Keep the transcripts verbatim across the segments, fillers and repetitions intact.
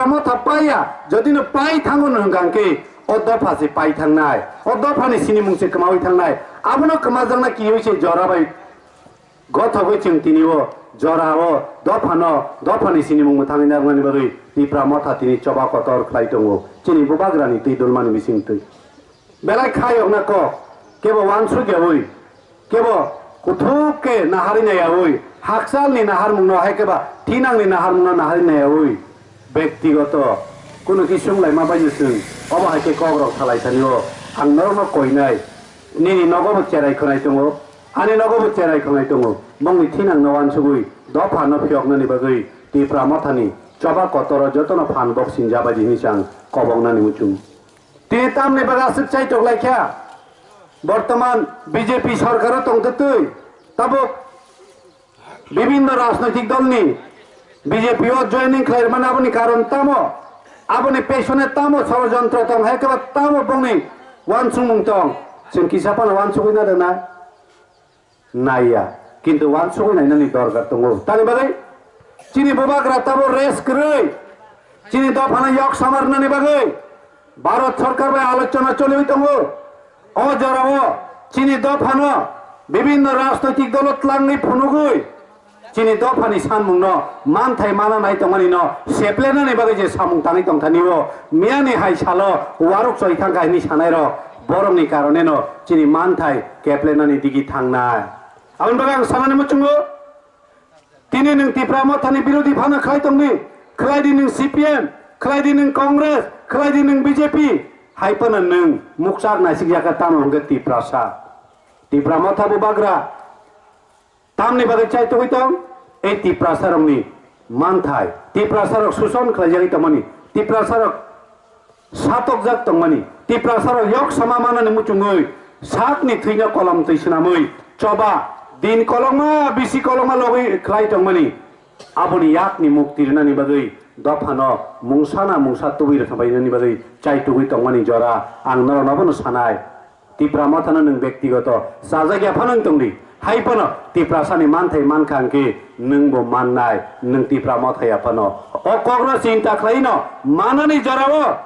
Motha paiya, jodi no pai thango no hwnkha hwnkhe o dopha se pai thangnai, o dopha ni sinimung se kwmawi thangnai, abono kwmajakna kiwi se jora bai gothogwi chwng tini o jora o dopha no, dopha ni sinimung mwthangwi narwknani bagwi Tipra Motha tini choba kotor khlai tongo chini bubagra ni twi dulma ni bising twi. Belai kha yokna kok, kebo uansuk yaui, kebo kuthuk khe naharwi naiyaui, hakchalni naharmungno hai khe ba thinangni naharmungno naharwi naiyaui, bektigoto kunu khe sung laima bai chwng obo hai khe kok rok salai thani o ang norokno koinai, nini nogo bo cherai khwnai tongo, ani nogo bo cherai khwnai tongo, bongni thinangno uansugwi dopha no phiyoknani bagwi Tipra Mothani choba kotoro jotono phan bok sinja bai di hinwi chang koboknani muchung. Tini tamni bagwi aswk chaitok laikha? Bortoman B J P sorkaro tongtwtwi tabuk bibinno rajnoitik dolni B J P o joining khlairmani aboni karon tamo? Aboni pesone tamo sorojontro tong hai khe ba tamo bongni uansukmung tong? Chwng kisa phano uansugwi na rwna naiya, kintu uansugwi nainani dorkar tongo. Tamni bagwi chini bubagra tabo rest kwrwi chini dophano yok samarnani bagwi Bharat Sarkar bai alochona choliwi tongo. O jorao chini dophano bibinno rajnoitik dolo tlangwi phunugwi chini dophani sanmungno manthai mana nai tongmani no seplenani bagwi je samung tangwi tongthani o miyani hai salo waruk choi thangkha hini sanai rok borokni karone no chini manthai keplenani digi thangnai. Aboni bagwi ang sanani muchungo, tini nwng Tipra Mothani birodhi phano khlai tongdi, khlai di nwng C P M, khlai di nwng Congress, khlai di nwng B J P, hai phano nwng mukchak naisik yakha tamo hwnkhe Tiprasa. Tipra Motha bubagra tamni bagwi chaitugwi tong, ei Tiprasa rokni manthai, Tiprasa rok suson khlaijagwi tongmani, Tiprasa rok satokjak tongmani, Tiprasa rok yok sama manani muchungwi sakni thwino kolom twi swnamwi choba din kolokma bisi kolokma logwi khlai tongmani, aboni yakni mukti rwnani bagwi dophano mungsana mungsa tubui rwkha bainani bagwi chaitugwi tongmani jora ang norokno abono sanai. Tipra Mothano nwng bektigoto chajak ya phano wng tongdi, hai phano Tiprasani manthai mankha hwnkhe nwngbo mannai, nwng Tipra Motha ya phano. O kokno chinta khlaino manani jorao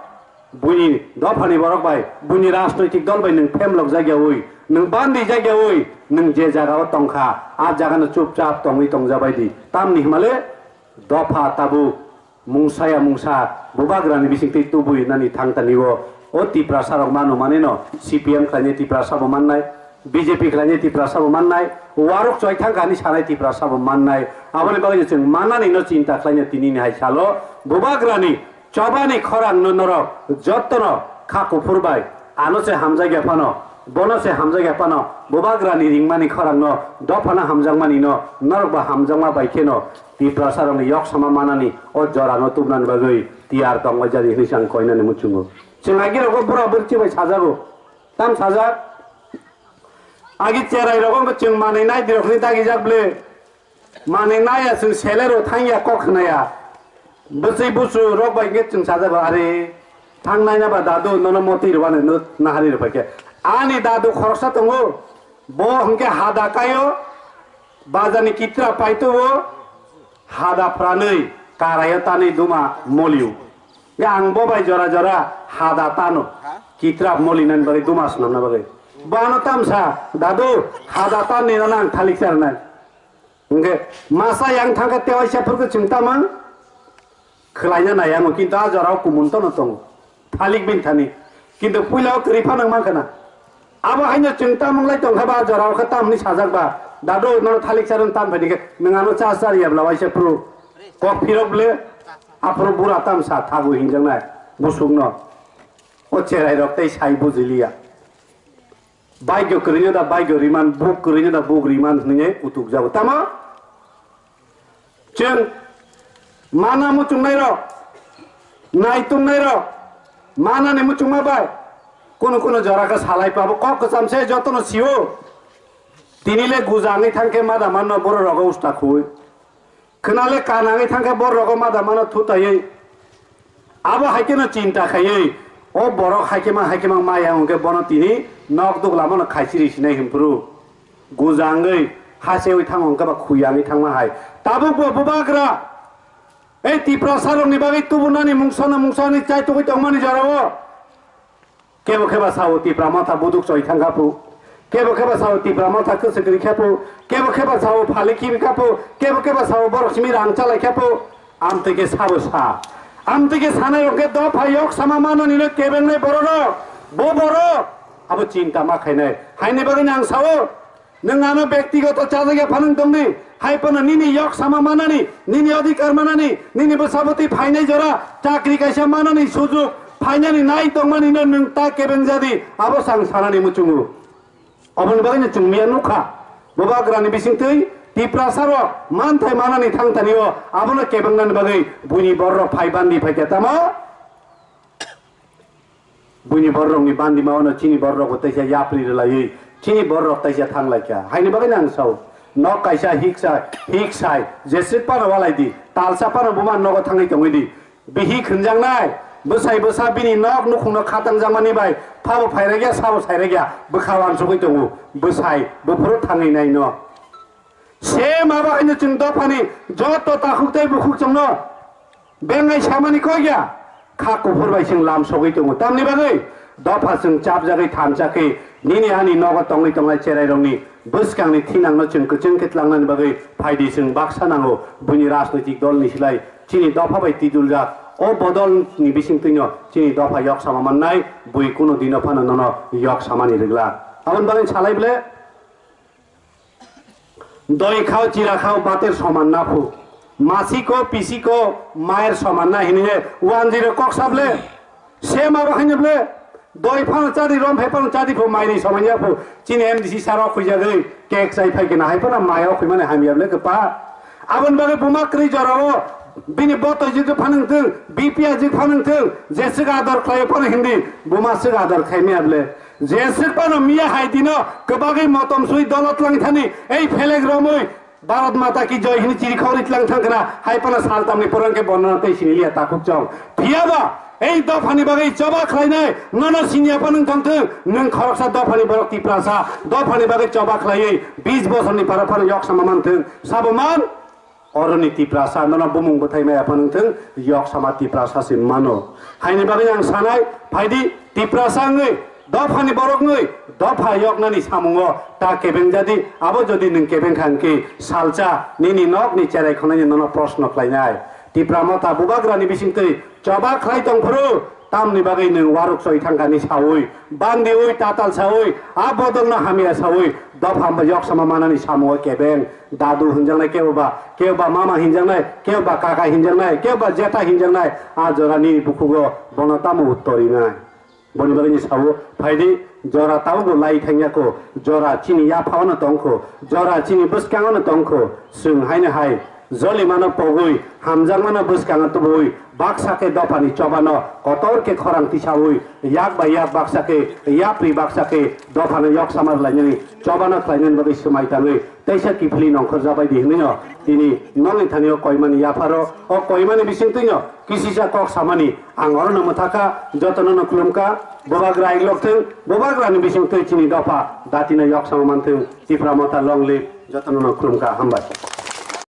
buini dophani borok bai, buini rajnoitik dol bai nwng phemlok jakyaui, nwng bandi jakyaui, nwng je jagao tongkha, a jagano chupchap tongwi tongjabaidi. Tamni hwnmale dopha tabuk mungsaya mungsa bubagrani bisingtwi tubui nani thangtani o, o Tiprasa rok manu manino C P M khlainai Tiprasa bo mannai, B J P khlainai Tiprasa bo mannai, waruk choi thangkha hinwi sanai Tiprasa bo mannai. Aboni bagwi chwng mannani no chinta khlaina tinini hai salo bubagrani chobani khorang no norok jotono kha kuphur bai ano se hamjakya phano, bono se hamjakya phano, bubagrani ringmani khorang no dophano hamjakmani no norok bo hamjakma bai kheno Tiprasa rokni yok sama manani o jora no tubunani bagwi tiyar tongwai jadi hinwi chwng koinani muchungo. Chwng agi rogo bura burchi bai sajago, tam sajak, agi cherai rogo wngkha chwng manwi nai dirok hinwi dagi jak ble, manwi nai ya chwng sele ro thang ya kok khna ya, bwswi busu rok bai khe chwng sajago, are thang nai na ba dadu nono moti rwani no nahari rw pai khe ani dadu khoroksa tongo, bo hwnkhe hada kaio, bazani kitra paito o, hada phranwi karaio tanwi duma molio. Ge ang bo bai jora jora hada tano. Kitrap moli nani bagwi duma swnamna bagwi. Bano tamsa, dadu, hada tanni no nang thalik charnai. Hwnkhe masa yang thangkhe tewaisa phurkhe chwng tamang khwlaina nai ango, kintu a jorao kumun tono tongo. Thalik bini thani. Kintu puila o kwrwi phano wng mankha na. Abo haino chwng tamung lai tongkha ba, a jorao khe tamni sajak ba, dadu nono thalik charwng tam phaini khe nwng ano cha chariya bla waisa phuru kok phirok ble, aphuru bura tamsa thago hinjaknai busukno. O cherai rok tei sai bujiliya. Baigyo kwrwino da baigyo riman, buk kwrwino da buk riman hwnwi kutuk jago. Tamo? Chwng mana muchungnairok, naitungnairok, manani muchungma bai kunu kunu jora khe salai pabo kok kwcham se jotono sio. Tini le guja wngwi thang khe mada manno borok rogo usta khui. Khwna le kana wngwi thang khe borok rogo mada mano thutaiwi. Abo hai kheno chinta khaiwi, o borok hai khe ma, hai khe ma maya hwnkhe bono tini nok duglamano khaisiri sinai hwnphuru. Guja wngwi hasewi thango hwnkhe ba khuya wngwi thangma hai. Tabukbo bubagra Ei Tiprasa rokni bagwi tubunani mungsano mungsani chaitugwi tongmani jorao. Kebo kebo sao Tipra Motha buduk choi thangkha phu. Kebo kebo sao Tipra Motha kwswk rikha phu. Kebo kebo sao phali khibikha phu. Kebo kebo sao borok simi rang chalaikha phu. Amtwi khe sabo sa. Amtwi khe sanai rok khe dopha yok sama manani no kebengnai borok rok. Bo borok abo chinta ma khainai. Haini bagwi ang sao. Nwng ano bektigoto chajagya phanang tongdi, hai phano nini yok sama manani, nini odhikar manani, nini bwsabwtwi phainai jora chakri kaisa manani sujuk phainani nai tongmani no nwng ta kebeng jadi, abo sang sanani muchungo. Oboni bagwi no chwng miya nukha, Bubagrani bisingtwi Tiprasa rok manthai manani thangtani o abono kebengnani bagwi buini borok phai bandi phaikha tamo? Buini bororokni bandima ono chini bororokbo teisa yapri rwlaiwi chini bororok teisa thanglaikha. Haini bagwino ang sao, nok kaisa hiksa, hiksai, jeswk phano walai di, talsa phano buma nogo thangwi tongwi di. Bihik hwnjaknai, bwsai bwsa bini nok nukhungno khatangjakmani bai phabo phairakya, sabo sairakya, bwkha wansugwi tongo, bwsai buphuru thangwi naino. Same abo haino chwng dophani joto takhuk tei bukhuk chwngno bengai samani kok ya, kha kuphur bai chwng lam sogwi tongo. Tamni bagwi dopha chwng chapjagwi thansa khe nini ani nogo tongwi tongnai cherairokni bwskangni thinangno chwng kwchwng khe tlangnani bagwi phaidi chwng baksa nango. Buini rajnoitik dolni silai chini dopha bai tiduljak o bodolni bisingtwino chini dopha yok sama mannai, bui kuno dino phano nono yok samani rwgla. Aboni bagwi salai ble. Doi khao, chira khao, bater soman na phu. Masi ko, pisi ko, mayer soman na hini he, wanjwi rok kok sable. Se ma bo haino ble. Doi phano chadi, rom phai phano chadi phu, mairi soman ya phu. Chini M D C saro khuijagwi, kek chai phai kena hai phano mayo khuimani hamya ble kapa. Aboni bagwi buma kwrwi jorao bini botoi jwk phanang thung, B P A jwk phanang thung, jeswk ador khlai phano hindi, buma swk ador khai maya ble. Jeswk phano miya hai dino kwbagwi motom sui dolo tlang thani, ei phelek romwi Bharat Mata ki joi hini chiri khogwi tlang thang khna, hai phano saltamni porang khe bornona tei sini liya takhuk chong. Phiyaba ei dophani bagwi choba khlainai, nono siniya phano wng thang thung, nwng khoroksa dophani borok Tiprasa, dophani bagwi choba khlaiwi bis bosorni para phano yok sama man thung, sabo man? Oroni Tiprasa nono bumung bwthai maya phano wng thung, yok sama Tiprasa se mano. Haini bagwi ang sanai, phaidi Tiprasa wngwi, dophani borok wngwi, dopha yoknani samungo ta kebeng jadi, abo jodi nwng kebeng kha hwnkhe salsa nini nokni cherai khonani nono proshno khlainai. Tipra Motha Bubagrani bisingtwi choba khlai tong phuru, tamni bagwi nwng waruk choi thangkani saui, bandiui, tatal saui, a bodolno hamya saui, dopha yok sama manani samungo kebeng. Dadu hinjaknai kebo ba, kebo ba mama hinjaknai, kebo ba kaka hinjaknai, kebo ba jeta hinjaknai, a jora nini bukhugo bono tamo uttor rinai? Boni bagwi ni sao, phaidi jora tabukbo lai thangya kho, jora chini yaphao no tong kho, jora chini bwskango no tong kho, chwng haino hai jolimano pogwi, hamjakmano bwskango tubui, baksa khe dophani chobano kotor khe khorang tisaui, yak bai yak baksa khe, yapri baksa khe dophano yok sama rwlainani chobano khlainani bagwi swmai tangwi, teisa kiphilwi nongkhor jabai di hwnwi no tini nokni thani o koimani yapharo, o koimani bisingtwi no kisisa kok samani ang oro no mwthakha, jotono no khulumkha, Bubagra iglok thung, Bubagrani bisingtwi chini dopha datino yok sama manthung, Tipra Motha long live, jotono no khulumkha, hambai.